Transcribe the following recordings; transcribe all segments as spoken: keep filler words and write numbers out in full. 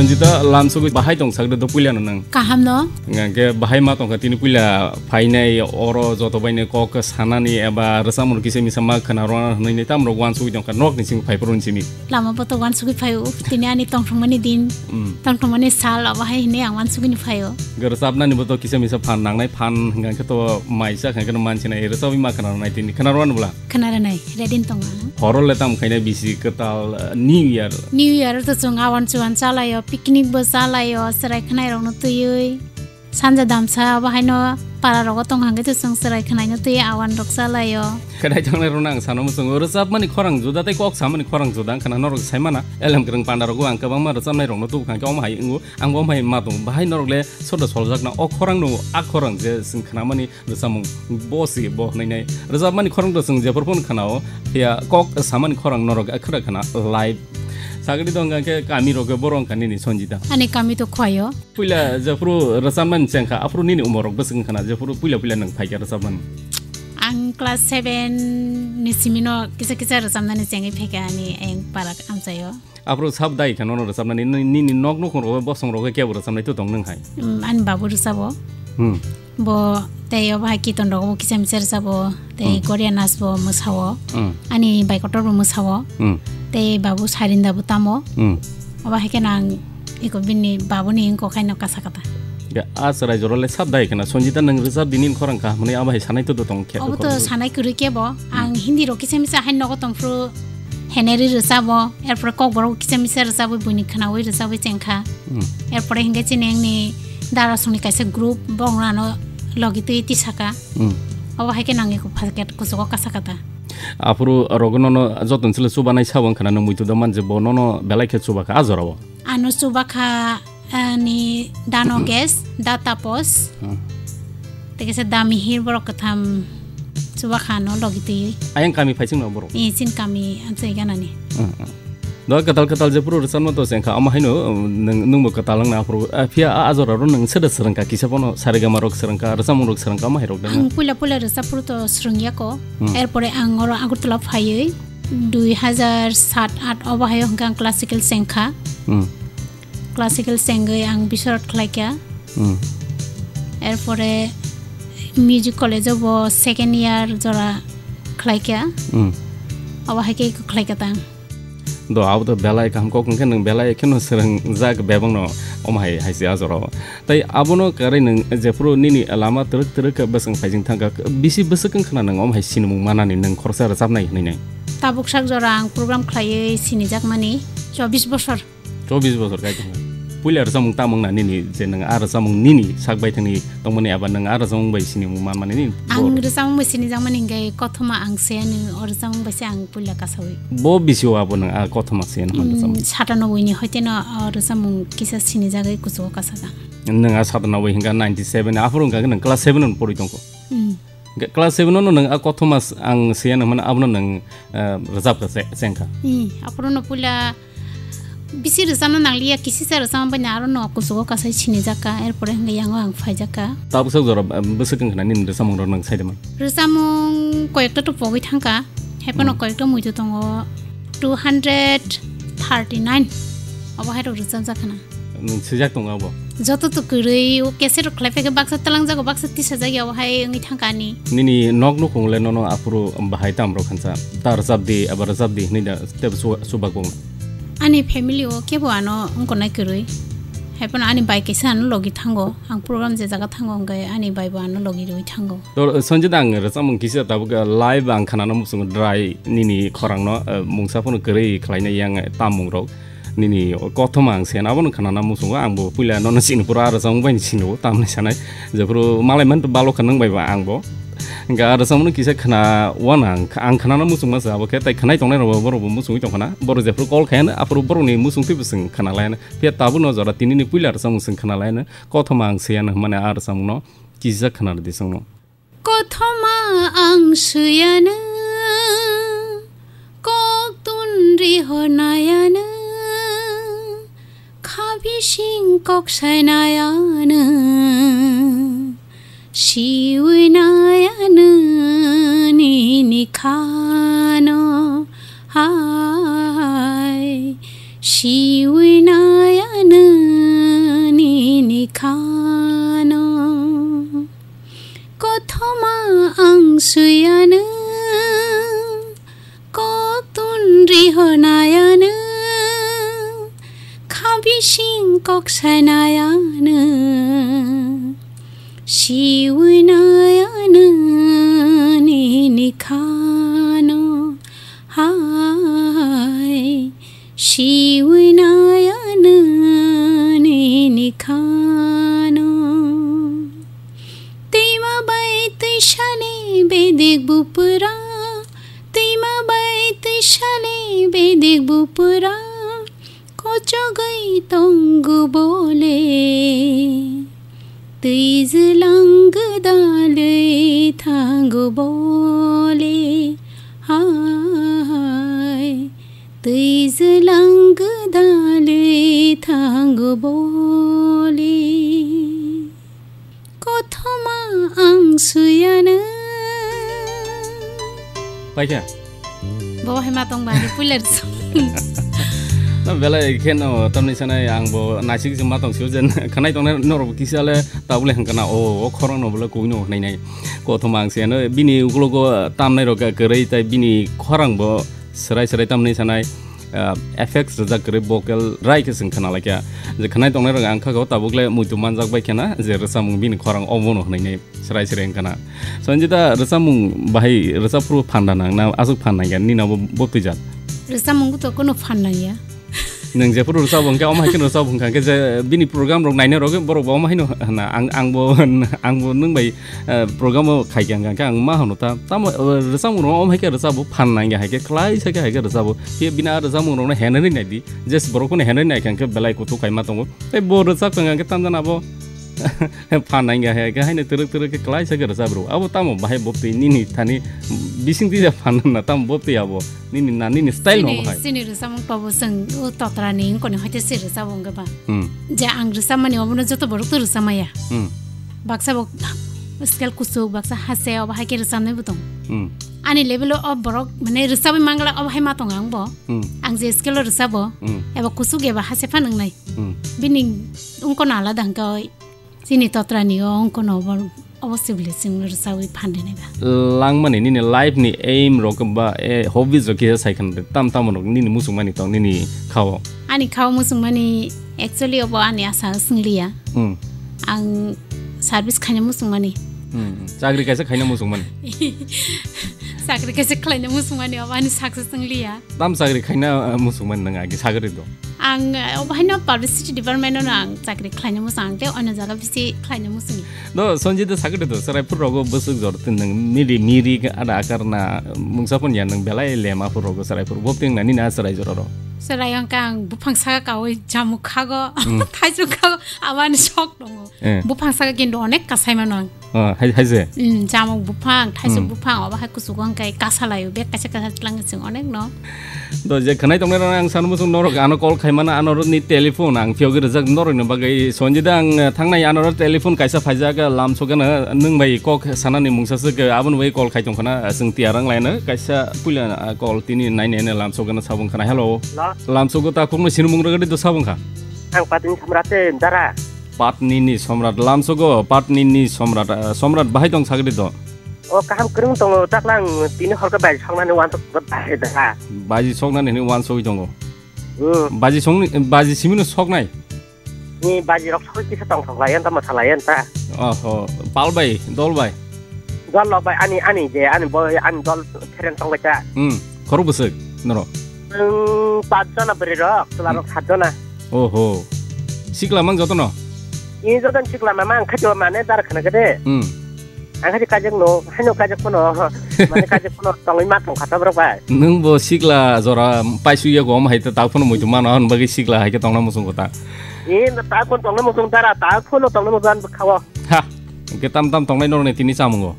Sanjita, lamsugwi bahai tong sakde do puila no nang. Kaham no? Nga ke bahai ma tongkha tini puila phainai oro joto bainai kok sanani eba rwchapmung kisa misa ma khna rwna hwnwi tamrok uansugwi tongkha nok ni simi phai phuru ni simi. Lama bo to uansugwi phaio, tini ani tongthokmani din, Mm. tongthokmani sal, obo hai hwnwi ang uansugwini phaio. Ga rwchapnani bo to kisa misa phan nangnai, phan hwnka khe to maisa khan khe no mansinai, rwchapwi ma khna rwnai tini, khna rwna bwla? Khna rwnai, ready tongo ang. Horo le tam khaina bisi kwtal, uh, New Year. New Year to chwng awan chuan chalaio, picnic bo chalaio, chwrai khnairokno twiwi. Sanja damsa obo haino para rogo tong hangke to chwng chwrai khnaino twi awan rok chalaio. Khwnai thangnai rok nang sano muchungo rwchapmani khorang juda tei kok samani khorang juda wngkha na norok sai mana elem kwrwng panda rogo ang kwbangma rwchapnai rokno tubu khangke omo hai wngo ang bo omo hai ma tongo bahai norok le soda soljakna o khorang no a khorang je chwng khnamani rwchapmung bo si bo hwnwi nai rwchapmani khorang to chwng jephuru phano khnao phiya kok samani khorang norok khwra khna live sagri dong hangke kami rogo borok wngkha nini Sanjita. Ani kami to Khwaio. Puila jephuru rwchapmani chengkha, aphuru nini umorrok bwswk wngkha na, jephuru puila puila nwng phaikha rwchapmani? Ang class seven ni simino kisa kisa rwchapnani chengwi phaikha ani ayang parak amchaio. Aphuru sab dai kha nono rwchapnani, nini, nini nok nukhungrok bai bosongrok bai kebo rwchapnai to tong nwng hai? Mm, ani babu rwchabo. Hmm. Bo tei obo hai kiton rok bo kisa misa rwchabo, tei Hmm. Korean nas bo mwsao. Hmm. Ani bai kotor bo mwsao. Hmm. Tei babu Sarinda bo tamo. Hmm. Obo hai khe nang iko bini babuni wngkok haino kasa kata. Ya, a chwrai jora le sab dai khna, Sanjita nwng rwchap di nini khorang kaham hwnwi abo hai sanai to tong khe. Obo to sanai kwrwi kebo, ang Hmm. Hindi rok kisa misa hai nogo tongphuru heneri rwchabo, erpore kokborok kisa misa rwchabwi buini khnaui rwchabwi chengkha. Hmm. Erpore hingke chini engni darasongni kaisa group, bongno ano logi twi tisaka. Hmm. Obo hai khe nang iko phaket kuchugo kasa kata. Aphuru rogo nono joton chwla chubanai sabo wngkha na, nwng muitu da manje bo nono belai khe chubakha a jorao? Ano chubakha ani dano gas, da tapos. Hmm. Tei kaisa da mihir borok kwtham chubakha ano logi twi. Ayang kami phaising no borok? Eh, chin kami anchai ganani. Hmm, hmm. Do kwtal kwtal jephuru rwchapno to chengkha, omo haino, um, nwng, nwngbo kwtal wngna aphuru, ah, phiya a ajora ro nwng sede swrwngkha, kisa bono saregama rok swrwngkha, rwchapmung rok swrwngkha, omo hai rok da? Ang puila puila rwchapphuru to swrwngya ko. Hmm. Erpore ang oro Agartala phaiwi dui hazar sat at obo hayo hwnkhe ang classical chengkha. Hmm. Classical chengwi ang Biswanath khlaikha. Hmm. Erpore music college o bo second year jora khlaikha. Hmm. Obo hai khe khlaikha tang. Do abo to belai kaham kok hwnkhe nwng belai kheno swrwngjak bebakno omo hai hai se a jorao. Tai abono kwrwi nwng jephuru nini lama twrwk twrwk bwswng phaijing thangkha, bisi bwswk wngkhna nwng omo hai sinimung manani nwng khoroksa rwchapnai hwnwi nai? Tabuk sak jora ang program khlaiwi sinijakmani chobbish bosor. Chobbish bosor kai tongkha. Puila rwchapmung tamo wngna nini je nwng a rwchapmung nini sak baithangni tongmani aba nwng a rwchapmung bai sinimung manmani nini? Ang bo rwchapmung bai sinijakmani hwnkhe kothoma ang se nwng o rwchapmung bai se ang puila kasawi. Bo bisio abo nwng a kothoma se nwng Mm, rwchapmung? Satanoboi ni hoite no o rwchapmung kisa sinijagwi kuchugo kasaka. Nwng a satanoboi hwnkha ninety seven, aphuru hwnkha khe nwng class seven no pori tongkho. Mm. Hwnkhe class seven no nwng a kothoma s-, ang se nwng mano abono nwng, eh, rwchapkha se, chengkha. Mm, aphuru no puila bisi rwchapna nangliya, kisisa rwchapma bai no aro no kuchugo kasai sinijakka, erpore hwnkhe yango ang phaijakka. Tabuksa jora, um, bwswk wngkhna nini rwchapmung rok nwng saidima? Rwchapmung koyekta to pogwi thangkha, haiphano Hmm. Koyekta muitu tongo two hundred thirty nine, obo hai rok rwchapjak khna. Nwng swijak tongo abo? Joto to kwrwi, o cassette rok khlai phaikhe baksa twlangjago, baksa tisajak ya, obo hai wngwi thangkha ani. Nini nok nukhung le nono aphuru bahai tam rok khansa, ta rwchap di, aba rwchap di hwnwi da tebo su-, subak bo? Ani family o kebo ano wngkonai kwrwi. Haiphano ani bai kaisa ano logi thango. Ang program je jaga thango hwnkhe ani bai bo ano logi rwi thango. To, Sanjita, ang rwchapmung kisa tabuk, uh, live ang khanana muchungo dry nini khorangno, uh, mungsa phano kwrwi khlaina yang tamung rok. Nini kothoma ang sen abono khanana muchungo, ang bo puila nono sini pura rwchapmung bai sini bo tamni sanai. Jephuru malai man balo khanang bai ba ang bo. Hwnkhe a rwchapmung kisa khna wan ang, ang khanana muchungma se abo khe tai khanai tongnai rok bo borok bo muchungwi tongkhana. Borok jephuru call khayan aphuru borokni muchungtwi bwswng khana layan. Phiya tabukno jora tinini puila rwchapmung chwng khna layan. Kothoma ang siyano hwnmani a rwchapmungno kisa khna rwdi chwngno. Kothoma ang siyano, kok tun rihornayano, kha bising kok sainayano, siwinayano nini khano hai, siwinayano. Ano kothoma ang suyano, kotun rihonayano, khabising kok sanayano, siwinayano nini khano hai. Siwinayano nini khano. Twima bai twisale bedik bupra, twima bai twisale bedik bupra, kochogwi tongo bole. Twijlang gwdalwi thango bole hai, twijlang gwdalwi thango bole. Kothoma ang suyano. Paikha? Bo hai ma tong ba, ani puiler so. Na belai khe no, tamni sanai ang bo naisik se ma tong sio jen, khanai tongnai norok kisa le tabule hangkana, o, o khorang no bole koi no hnai nai. Kothoma ang se no, bini ukulogo tamnai rok kwrwi tai bini khorang bo serai serai tamni sanai, ah, effects rwjak kwrwi vocal rai khe chwng khna laikha. Je khanai tongnai rok ang kha kho tabuk le muitu manjak bai khana, je rwchapmung bini khorang omo no hnai nai. Serai serai wngkha na. Sanjita, rwchapmung bahai rwchapphuru phan da nang na aswk phan nangya nini abo bo twijak? Rwchapmung to kono phan nangya. Nwng jephuru rwchapmung khe omo hai khe rwchapmung kha khe je bini program rok naina rok borok bo omo haino hwna ang, ang bo, ang bo nwng bai, eh, program o khai khe ang khe ang ma hwno ta tamo, eh, rwchapmung rok omo hai khe rwchapbo phan nangya hai khe khlai sa khe hai khe rwchapbo. Phiya bini a rwchapmung rok no henani nai di. Just borok phano henani nai kha khe belai kuthuk khai ma tongo. Tei bo rwchap kha khe tamjani abo phan nangya hai khe haino twrwk twrwk khe klai sa khe rwchap rw. Abo tamo bahai bo twi nini thani bising twi ja phan na tamo bo twi abo nini na nini style no Chini, bahai. Chini rwchapmung tobo chwng o totra ni wngkoni hoite se rwchapmung khe ba. Hmm. Je ang rwchapmani obono joto borok to rwchapmaya. Hmm. Baksa bo scale kuchuk, baksa hase, obo hai khe rwchapnai bo tong. Hmm. Ani level o borok mane rwchapwi mangla obo hai ma tong ang bo. Hmm. Ang je scale o rwchabo, Hmm. eba kuchuk eba hase phan wngnai. Hmm. Bini wngkona alada hwnkhe chini totrani o wngkona obo, obo sibli chwng rwchawi phan rinai ba. Langmani nini life ni aim rok ba, eh, hobbies rok kisa sai khna de. Tam tamo rok nini muchungmani tong nini khao? Ani khao muchungmani actually obo ani asa swngliya. Hmm. Ang service khaina muchungmani. Hmm. Chakri kaisa khaina muchungmani. Chakri kaisa khlaina muchungmani obo ani success wngliya. Tam chakri khaina, uh, muchungmani nang agi sagri do? Ang, uh, obo haino publicity department no ang chakri khlaina muchung, ang tei onno jaga bisi khlaina muchung. Do Sanjita sagri do, Chwraipur rogo bwswk jor tin nang miri, miri ada akar na mungsa pon ya nang belai lema pur rogo Chwraipur bo ting na nini a Chwrai jora ro. Chwrai ang kang buphang saka kawi jamu khago, Hmm. thaisu khago, abani sok tongo. Eh. Buphang saka kintu onek kasai mano ang. Ah, hai, hai se? Mm, jamuk buphang, thaisuk Hmm. buphang, obo hai kuchuk wng kai kasa laio, bek kaisa kaisa tlang chwng onek no. Do je khwnai tongnai rok ang sanu muchung norok ano call khai mana ano ni telephone ang phiyogwi rwjak norok ni bagwi Sanjita ang, eh, thangnai ano telephone kaisa phaijak, eh, lamsok gana nwng bai kok sanani mungsa swk, eh, aboni bai call khai tong khana, eh, chwng tiyar wng laino kaisa puila, eh, call tini nai nai lamsok gana sabung khana. Hello. Hello. Lamsok go ta kokno sinimung rwgadi do sabung kha. Ang patini samrate dara. Patnini Somrat lamsogo, Patnini Somrat, eh, Somrat bahai tong sagri do? O kaham kwrwng tongo, taklang tini horkhe bai soknani wansok bahai da. Baji soknani hini wansogwi tongo. Hmm. Baji songni, baji simino soknai? Ni baji rok sokwi kisa tong sok layan ta, masa layan ta. Oho, pal bai, dol bai? Dol lok bai, ani, ani je, ani boy, ani dol phereng tong bai ta. Hmm, khorok bwswk norok? Nwng pach jona bwrwi rok, chwla rok Hmm. sat jona. Oho. Sikla mang jotono? Ni jotono sikla mama, ang khajo mane dar khana kade. Hmm. Ang khajo kajak no, haino kajak kono, mane kajak kono tongwi ma tong kha ta borok bai. Nwng bo sikla jora paisu ya gom hai ta, ta phano muitu mano, hwn bagwi sikla hai khe tongna muchung kota. Ni ta phano tongna muchung dara, ta phano tongna muchung khawo. Ha. Hwnkhe tam tam tongnai norokni tini chamungo?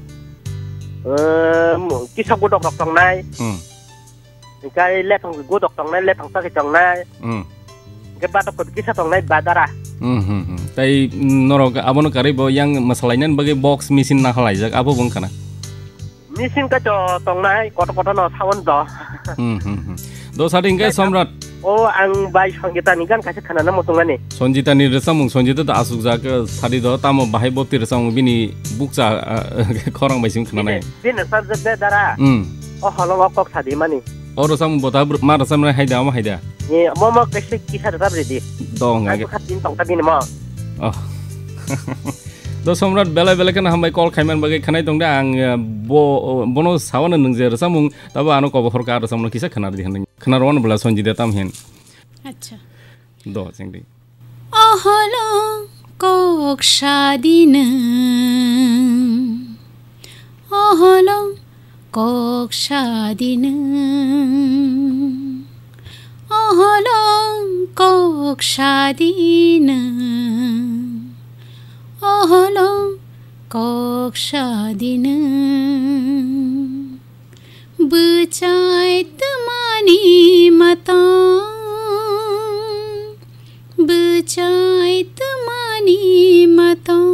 Ehm, kisa godok rok tongnai. Hmm. Hingkai lephang godok tongnai, lephang chakhe tongnai. Hmm. Hingke batok kisa tongnai badara. Hmm, hmm, hmm. Tai, mm, norok abono karwi bo yang masalainani bagwi box machine nahalaijak, abo bo wngkha na? Machine kaitor tongnai, kotor kotor no sound do. Hmm, hmm, hmm. Do sadi hingke Somrat, O ang bai Sanjita ni gan kaisa khana na muchung ani. Sanjita ni rwchapmung, Sanjita da asuk jak, eh, sadi do, tamo bahai bopti rwchapmung bini bukcha, eh, khorang bai sing khna nai. Bini, bini rwchap jak de dara. Hmm. O holong o kok sadi mani. O rwchapmung bota br-, ma rwchap nai hai da, omo hai da. Ni mo mo kaisa kisa rwchap ridi. Do ang hwnga ge. Kha tin tong ta bini mo. Oh. Do Somrat belai belai kheno hambai call khaiman bagwi khanai tong da ang, eh, bo, bono sawana nwng je rwchapmung tabo ano kobo horka rwchapmung kisa khna ridi hwnwi. Khna rwano bwla Sanjita tam hin. Acha. Do chengdi. Oholong kok sadi nwng. Oholong kok sadi nwng. Oholong kok sadi nwng. Oholong kok sadi nwng. Bwchai twmani matong, bwchai twmani matong,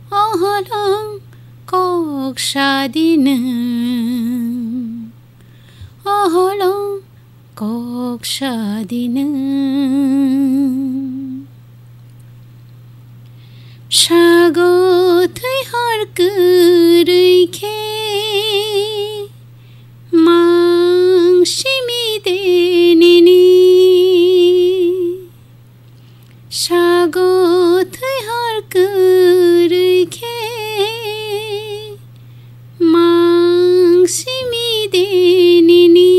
oholong kok sadi nwng, oholong kok sadi nwng. Sago thwi hor kwrwi khe mang simi de nini. Sago thwi hor kwrwi khe mang simi de nini.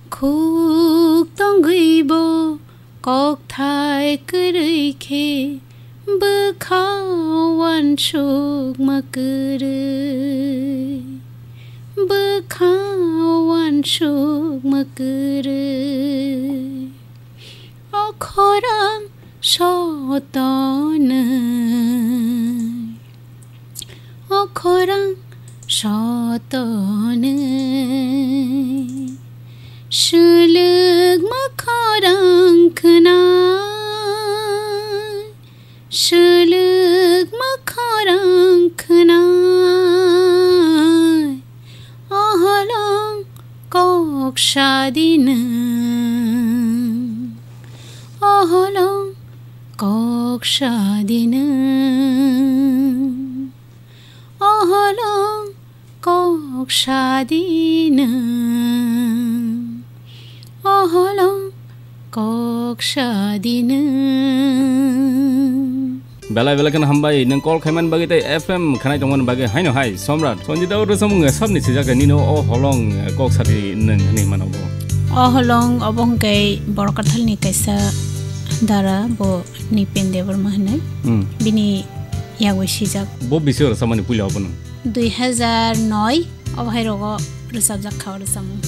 Khuk tongwi bo kokthai kwrwi khe bwkha uansukma kwrwi, bwkha uansukma kwrwi. O khorang sotonwi, o khorang sotonwi, swlwkma khorang khwnai, swlwkma khorang khwnai, oholong kok sadi nwng, oholong kok sadi nwng, oholong kok sadi nwng, oholong kok sadi nwng. Belai belai kheno hambai, nwng call khaiman bagwi tei F M khanai tongmani bagwi haino hai, Somrat. Sonjita o rwchapmung sabni swijak nini o holong kok sadi nwng hwnwi mano bo. O holong obo hwnkhe Borok Kathalni kaisa dara, bo Nipen Debbarma hwnwi. Hmm. Bini yagwi swijak. Bo bisi o rwchapmani puila obo nwng? Dui hazar noi obo hai rogo rwchapjak kha o rwchapmung.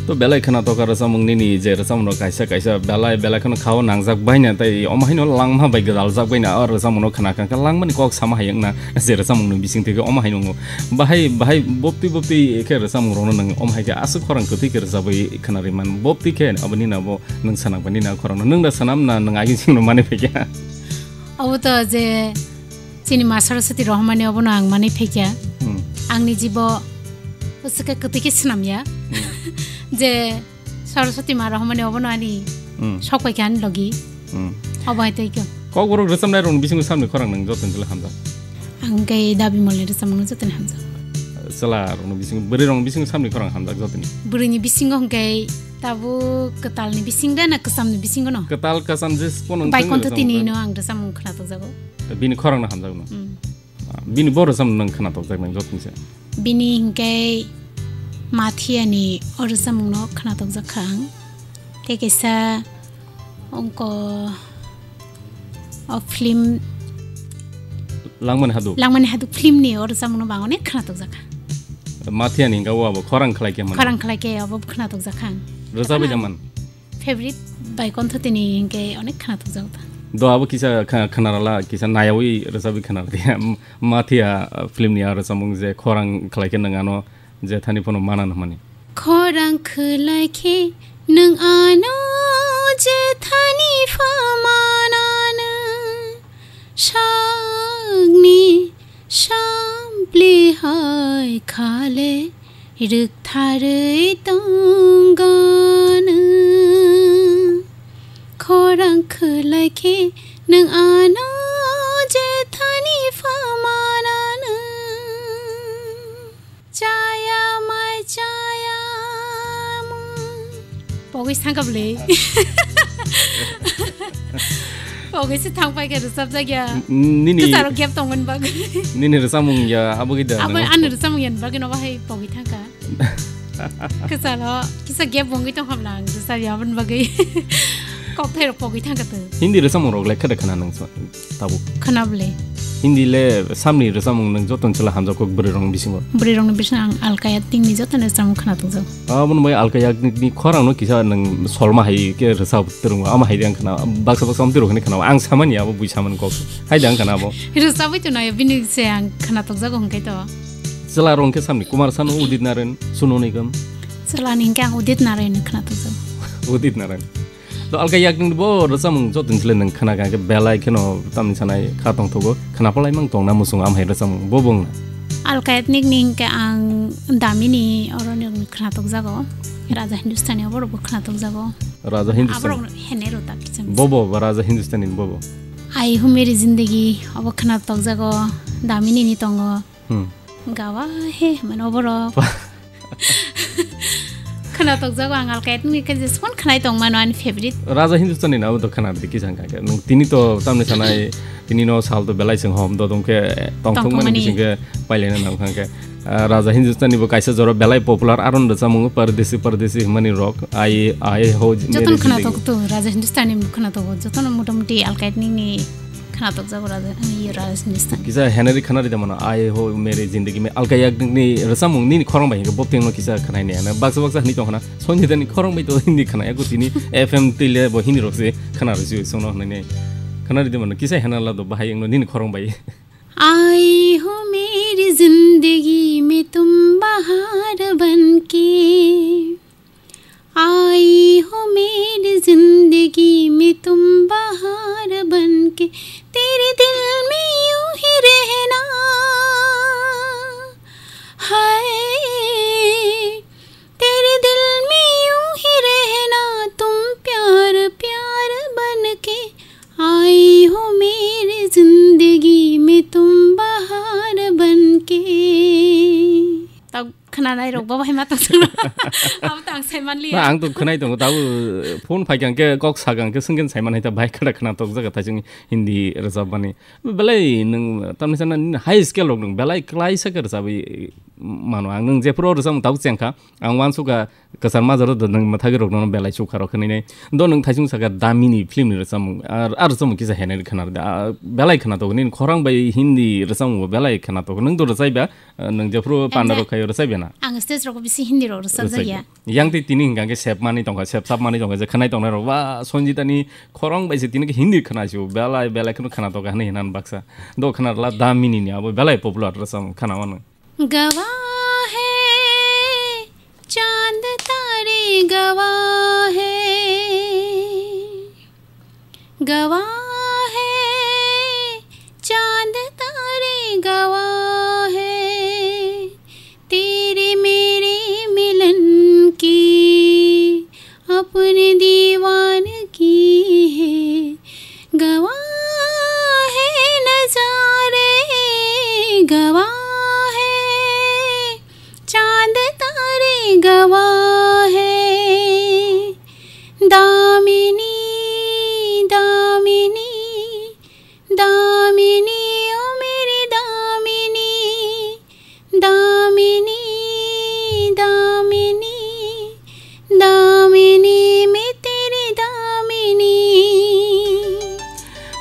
To belai khwna tokha rwchapmung nini je rwchapmung rok kaisa kaisa belai belai khwno khao nangjak baina tei omo haino langma bai gwdaljak baina o rwchapmung no khwna kha langmani kok sama hai wngna je rwchapmung ni bising twi omo hai nungo bahai bahai boptwi boptwi khe rwchapmung rok no nwng omo hai khe aswk khorang kwtwi khe rwchapwi khwna rwman boptwi khe abo nini abo nwng sanang ba nini khorang no nwng da sanam na nwng agin sing no mani phaikha. Obo to je chini ma Saraswati Rohmani obono ang manwi phaikha. Hmm. Angni jibo uswkhe kwtwi khe swnamya. Hmm. Je Saraswati ma Rohmani obono ani Hmm. sok paikha ani logi. Hmm. Obo hai tei khe. Kokborok rwchapnai rokni bisingo samni khorang nwng joto ni hamjak. Ang khe Dabi Molni rwchapmung joto ni hamjak. Chwla rokni bisingo, bwrwi rokni bisingo samni khorang hamjak joto ni. Bwrwini bisingo hwnkhe tabuk kwtalni bisingo na kwchamni bisingo no? Kwtal kwcham je pono Baikon to tini no ang rwchapmung khwna tokjago. Bini khorang no hamjak no. Hmm. Bini bo rwchapmung nwng khwna tokjak nang joto ni se. Bini hinkhe Mathiani o rwchapmung no khwna tokjak kha ang. Tei kaisa ongko o film Langmani Haduk. Langmani Haduk film ni o rwchapmung no bang onek khwna tokjak kha. Mathiani hinkhe o abo khorang khlai khe man. Khorang khlai khe abo khwna tokjak kha ang. Rwchapwi Khwna- jaman. Favorite bai kontho tini hinkhe onek khwna tokjago ta. Do abo kisa kha-, khwnarala kisa nayawi rwchapwi khwnaradiya. Mathiya, uh, film ni a rwchapmung je khorang khlai khe nwng ano je thani phano mana hwnmani. Khorang khlai khe nwng ano je thani pha mana nwng sakni sampli hai khale Rwktharwi tongo nwng, khorang khwlai khe nwng ano jethani pha mana nwng. Chaya mai chaya mung. Pogwi thangkha bwle. Pogwi se thang pai khe rwchapjak ya. N-, nini Kwcharo gap tongmani bagwi. Nini rwchapmung ya, abo gwi da Abo nang. Ani rwchapmung ya ni bagwi no bahai pogwi thangkha. Kwcharo kisa gap bongwi tongkha bwla ang rwchap ya aboni bagwi. Kok thairok pogwi thangkha to. Hindi rwchapmung rok le khada khana nang so, tabuk. Khana bwle. Hindi le samni rwchapmung nang joto ni chwla hamjak kok bwrwi rok ni bisingo. Bwrwi rok ni bisingo ang Alka Yagnik ni joto ni rwchapmung khana tongjago. Aboni bai Alka Yagnik ni khorang no kisa nang solma hai khe rwchap twrwngo, ama hai de ang khana, baksa baksa amtwi rok hinwi khana, ang samani abo bui samani kok. Hai de ang khana abo. Rwchapwi to nai bini se ang khana tokjago hwnkhe to. Chwla rok hwnkhe samni Kumar Sanu, Udit Narayan, Sonu Nigam. Chwla ni hwnkhe ang Udit Narayan khana tokjago. Udit Narayan. To Alka Yagnik bo rwchapmung joto ni chwla nang khana kha khe belai kheno tamni sanai kha tongthogo. Khana palai mang tongna muchungo am hai rwchapmung bo bung. Alka Yagnik ni hwnkhe ang Damini oro ni khna tokjago. Raja Hindustani oborok bo khna tokjago. Raja Hindustani. Aborok hene ro tak kicham. Bobo ba Raja Hindustani bobo. Ai ho meri zindagi obo khna tokjago. Damini ni tongo. Hmm. Gawa he mano oborok. Khna tokjago ang Alka Yagnik ni khe jesphon khnai tong mano ani favorite. Raja Hindustani na obo to khna diki jang kha. Nung tini to tamni sanai tini no sal to belai sing hom do dong khe tong thung mani bising khe pailai na nang kha khe. Ah, Raja Hindustani bo kaisa jora belai popular aron rwchapmung Pardesi Pardesi hwnmani rok. Ai, ai ho mere zindagi. Jotono khna tok to, Raja Hindustani bo khna tok, jotono motamuti Alka Yagnik ni khna tok jago Raja, iyo Raja Hindustani. Kisa henari khna rida mano, ai ho mere zindagi mein Alka Yagnik ni rwchapmung nini khorang bai hwnkhe bo tengno kisa khna ni ana. Baksa baksa hwnwi tong khna, Sanjita ni khorang bai to Hindi khna, eko tini F M twi le bo Hindi rok se khna rwsi sono hwnwi ne. Khna rida mano, kisa hena la do bahai wngno nini khorang bai. आई हो मेरी जिंदगी में तुम बहार बनके, आई हो मेरी जिंदगी में तुम बहार बनके, तेरे दिल में यूं ही रहना है, तेरे दिल में यूं ही रहना तुम प्यार प्यार बनके, आई हो मेरी जिंदगी में तुम बहार बनके। Tok khwnanai rok bo bahai ma tong thung. Abo to ang sai man liya. Na, ang to khwnai tongo, tabo phone phai kang khe, kok sa kang khe, swngkhe sai man hai ta bai khada khwna tok jaga thaising Hindi rwchapmani. Belai nwng tamni sana high scale rok nwng belai klaisa khe rwchapwi mano. Ang nwng jephuru rwchapmung tabuk chengkha. Ang uansukha kwchar majaro do nwng mwthagwi rokno belai chukha rok hwnwi nai. Do nwng thaisung saka Damini film ni rwchapmung. Ar, ar rwchapmung kisa henai khwna rwdi. Ah, belai khwna tok nini khorang bai Hindi rwchapmung bo belai khwna tok. Nwng do rwchaiba, ah, nwng jephuru panda rok khaio rwchaiba na. Ang stage rogo bisi Hindi rok rwchapjakya. Yang tei tini hwnkha khe sep mani tongkha, sep sap mani tongkha je khwnai tongnai rok. Ba Sanjita ni khorang bai se tini khe Hindi khwna sio. Belai, belai kheno khwna tok hwnwi hwnna baksa. Do khwna rwla Damini ni abo belai popular rwchapmung khwna mano. गवाह है चांद तारे गवाह है, गवाह है चांद तारे गवाह है, तेरे मेरे मिलन की अपने दीवानगी है। गवाह है नजारे, गवाह है चांद तारे, गवाह है दामिनी, दामिनी, दामिनी, ओ मेरी दामिनी, दामिनी, दामिनी, दामिनी, मैं तेरी Damini.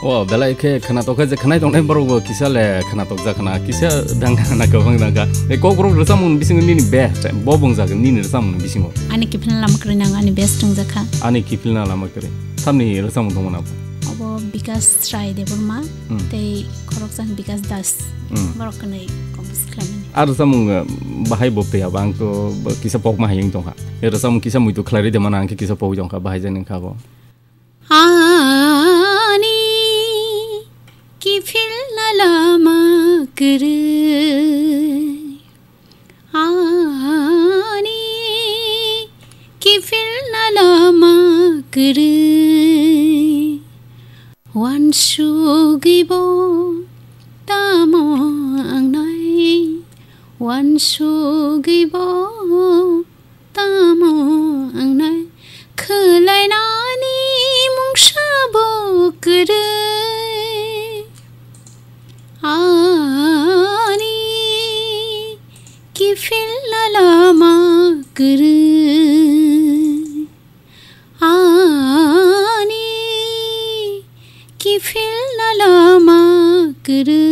O, belai khe khwna tok khe je khwnai tongnai borok bo kisa le khwna tok jak khwna, kisa dang khwna kwbang dang kha. E kok borok rwchapmung bisingo nini best, bo bung jak nini rwchapmung bisingo. Ani kiphilna lama kwrwi nang ani best wng jak kha. Ani kiphilna lama kwrwi. Tamni rwchapmung tongmani abo? Obo Bikas Rai Debbarma, hmm, tei khoroksa Bikas Das. Hmm. Borok kwnwi compose khlaimani. A rwchapmung, eh, bahai bo tei abo ang to bo kisa pokma hai wng tongkha. E rwchapmung kisa muitu khlai rwi de mano ang khe kisa pogwi tongkha bahai jani wngkha abo. Ani kiphilna lama kwrwi. Wansugwi bo tamo ang nai, wansugwi bo tamo ang nai, khwlainani mungsa bo kwrwi. Ani kiphilna lama kwrwi. Ani kiphilna lama kwrwi.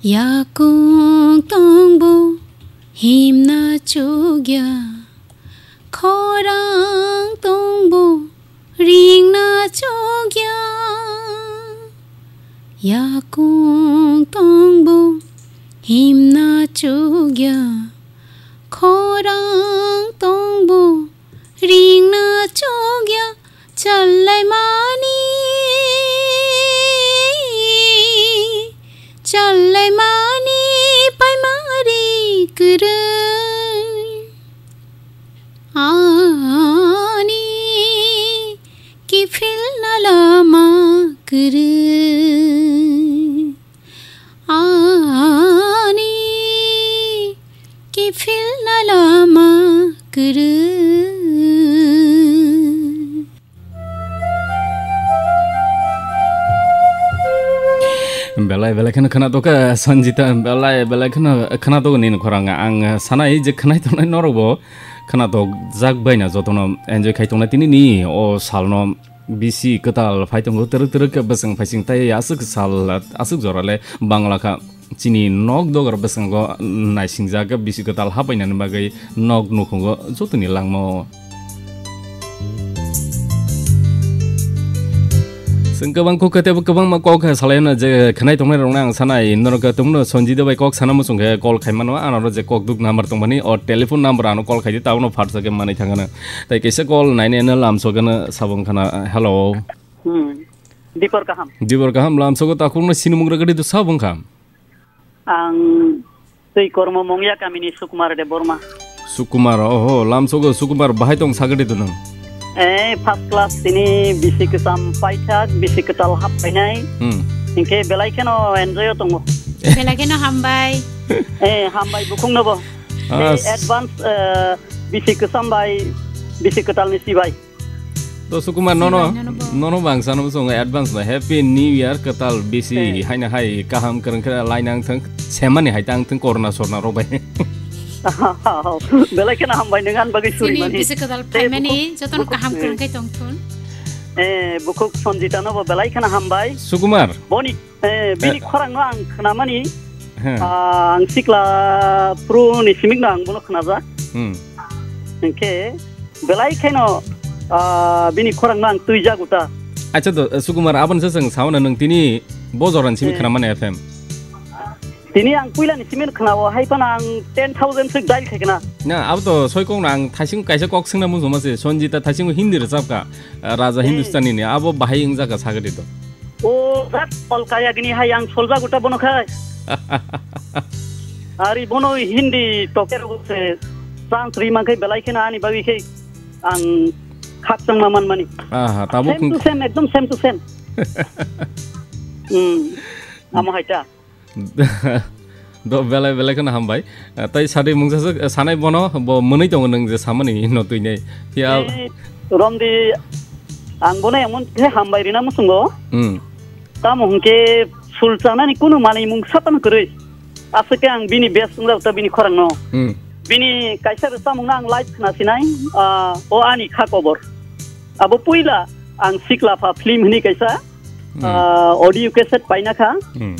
Yakung tongbo himna chukya, khorang tongbo ringna chukya. Yakung tongbo himna chukya, khorang tongbo ringna chukya. Challai mani, challai mani paimari kwrwi. Ani kiphilna lama kwrwi. Ani kiphilna lama kwrwi. Belai belai kheno khwnatok kha Sanjita, belai belai kheno khwnatok nini khorang. Ang sanai je khwnai tongnai norokbo khwnatok jak baina jotono enjoy khai tongnai tini ni o salno bisi kwtal phai tongo, twrwk twrwk khe bwswng phaising tai aswk sal aswk jora le bangla kha. Chini nok dogor bwskango naisingjak bisi kwtal hapainani bagwi nok nukhungo jotoni langmao. Chwng kwbang kok khe teibo kwbangma kok khe salaino je khwnai tongnai rokno ang sanai norok khe tongno Sanjita bai kok sana muchung khe call khai mano, ano je kok duk number tongmani o telephone number ano call khai di, tabukno phatsa khe manwi thangano. Tai kaisa call nainai no lamsogeno sabung khana, hello. Hmm. Dipor kaham. Dibor kaham lamsogo takhukno sinimung rwgadi to sabo wngkha. Ang twi kormo mungya kamini Sukumar Debbarma. Sukumar, oho, lamsogo Sukumar bahai tong sagadi to nang. Eh, first class tini bisi kwcham paithak, bisi kwtal hap painai. Hmm. Hinkhe belai kheno enjoy o tongo. Belai kheno hambai. Eh, hambai bukhung nobo. Ah, eh, advance, eh, bisi kwcham bai, bisi kwtal ni sibai. To Sukumar, nono, Sibai nono bo. Nono bangsa no songo advance ba Happy New Year kwtal bisi. Eh. Haina hai kaham kwrwng khe lainang thung, semani hai tang thung corona sorna rok bai. Belai kheno hambai nang ani bagwi suri mani. Bisi kwtal phaimani jotono kaham kwrwng khai tong thun. Eh, bukhuk Sanjita no bo belai kheno hambai. Sukumar. Boni Eh, bini eh, khorang no ang khwnamani, he. Ah, ang sikla phuru ni simik no ang bono khwnajak. Hmm. Hinkhe belai kheno, ah, bini khorang no ang twijak uta. Acha do, eh, Sukumar, aboni se chwng sauna nwng tini bo joran simi eh. Khwnamani F M. Tini ang puila ni simi khwnao, hai phano ang ten thousand sik dial khaikna. Na, abo to soi kok na ang thaising kaisa kok swngna muchungma se, Sanjita thaising Hindi rwchapka, eh, Raja eh. Hindustani ni, abo bahai wngjak ka sagadi to. O, dat Paul Kayagini hai ang soljago ta bono khai. Ari bono Hindi toker se chance ri man khai belai khena ani bagwi khai ang khakchang ma man mani. Aha, tabuk same to same, ekdom same to same. Hmm. Amo hai ta. Do belai belai kheno hambai. Eh, tai sadi mungsa se, eh, sanai bono, bo mwnwi tongo nwng je samani no twi nai. Phiya eh, Romdi, ang bono emon khe hambai rina muchungo. Hmm. Tamo hwnkhe sul chanani kunu manwi mung satano kwrwi. Aswk khe ang bini best wngjak ta bini khorang no. Hmm. Bini kaisa rwchapmung no ang live khna sinai, ah, o ani kha kobor. Abo puila ang Sikla Pha film hwnwi kaisa, hmm. Ah, audio cassette paina kha. Hmm.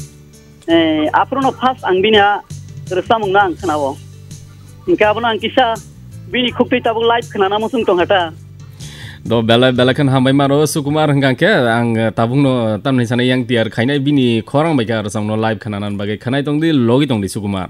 Eh, aphuru no first ang bini a rwchapmung no ang khwnao. Hinkhe abono ang kisa bini khuktwi tabuk live khwnana muchung tongkha ta. Do belai belai kheno hambai maro Sukumar hwnkha khe ang, eh, tabukno tamni sanai yang tiyar khainai bini khorang bai khe rwchapmung no live khwnana bagwi khwnai tongdi, logi tongdi Sukumar.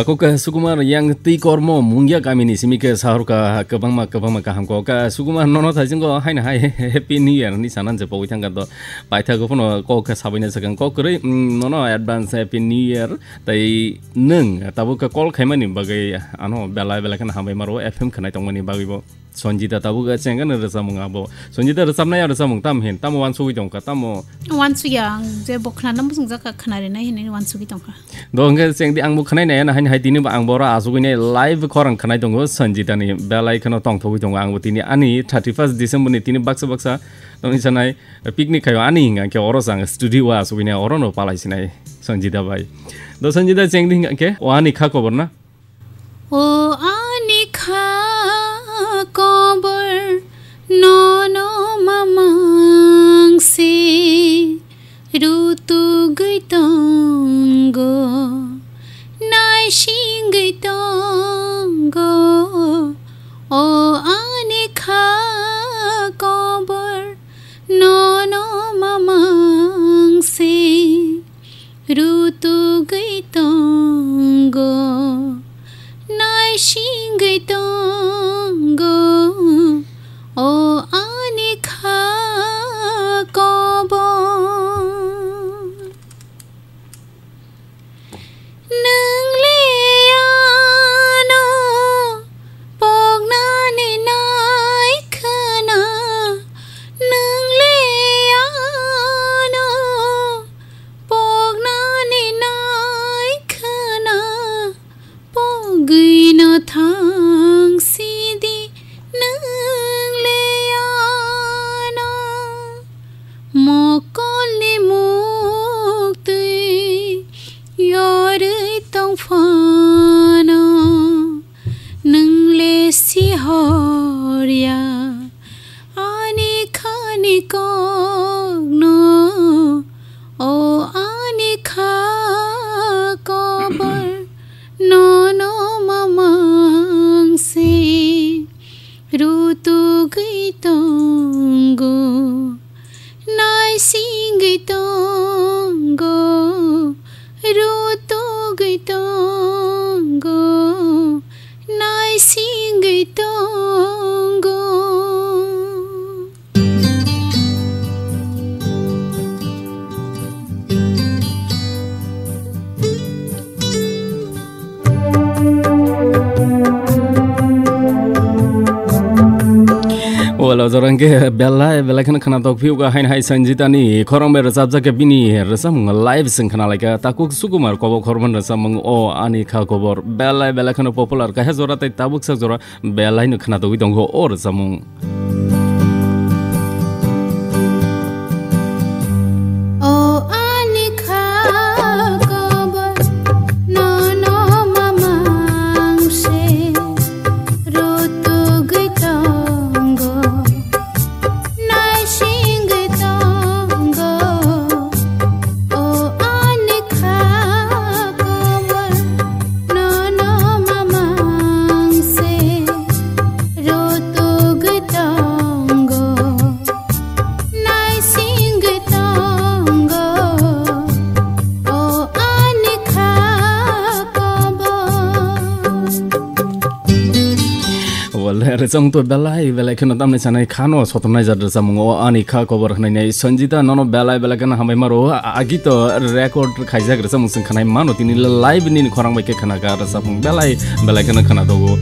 Ako khe Sukumar yang twi kormo mungya kamini simi khe sahor ka kwbangma, kwbangma kaham kok. Ka Sukumar nono thaisingo haino hai Happy New Year ni sanan je pogwi thangkha to. Paithago phano kok khe sabaina sakang kok kwrwi, mm, nono advance Happy New Year. Tai nwng tabuk khe call khaimani bagwi ano belai belai kheno hambai maro F M khnai tongmani bagwi bo. Sanjita tabuk chengkha no rwchapmung abo. Sanjita rwchapnai a rwchapmung tam hin, tamo wansugwi tongkha, tamo? Wansugya, ang je bo khna nang bwswng jaka khna rinai hinwi wansugwi tongkha. Do hwnkhe chengdi ang bo khwnai nai, ano haino hai tini bo ang boro asugwi nai live khorang khwnai tongo Sanjita ni belai kheno tongthogwi tongo ang bo tini ani thirty first December ni tini baksa baksa tongni sanai picnic khaio ani hinga khe oro sang studio o asugwi nai oro no palai sinai Sanjita bai. Do Sanjita chengdi hinga khe o ani kha kobor na? O ani kha kobor nono mamang se rutugwi tongo, naisingwi tongo. O ani kha kobor nono mamang se rutugwi tongo, naisingwi tongo, o ani kha kobor. Nwng le ano poknani nai khna, nwng le ano poknani nai khna, pogwino thang sidi nwng le ano. Mokolni muktwi yorwi tong phano, nwng le sihorya ani khani kokno. O ani kha kobor nono mamang se rutugwi tongo, naisingwi tongo, rutugwi tongo, naisingwi tongo. Wala jorang khe belai belai kheno khwnatok phiuga haino hai Sanjita ni khorang bai rwchapjak khe bini rwchapmung live sing khna laikha. Takhuk Sukumar kobo khorman rwchapmung o ani kha kobor belai belai kheno popular kaisa jora tei tabuk sak jora belai no khwnatogwi tongo o rwchapmung. O ani kha kobor nono mamang se rutugwi tongo, naisingwi tongo. O ani kha kobor nono mamang se rutugwi tongo, naisingwi tongo. O ani kha kobor. Wale rwchapmung to belai belai kheno tamni sanai khano sotonai jat rwchapmung o ani kha kobor hwnwi nai Sanjita nono belai belai kheno hambai maro agi to record khaijak rwchapmung sing khanai mano tini live nini khorang bai khe khana kha rwchapmung belai belai kheno khana dogo.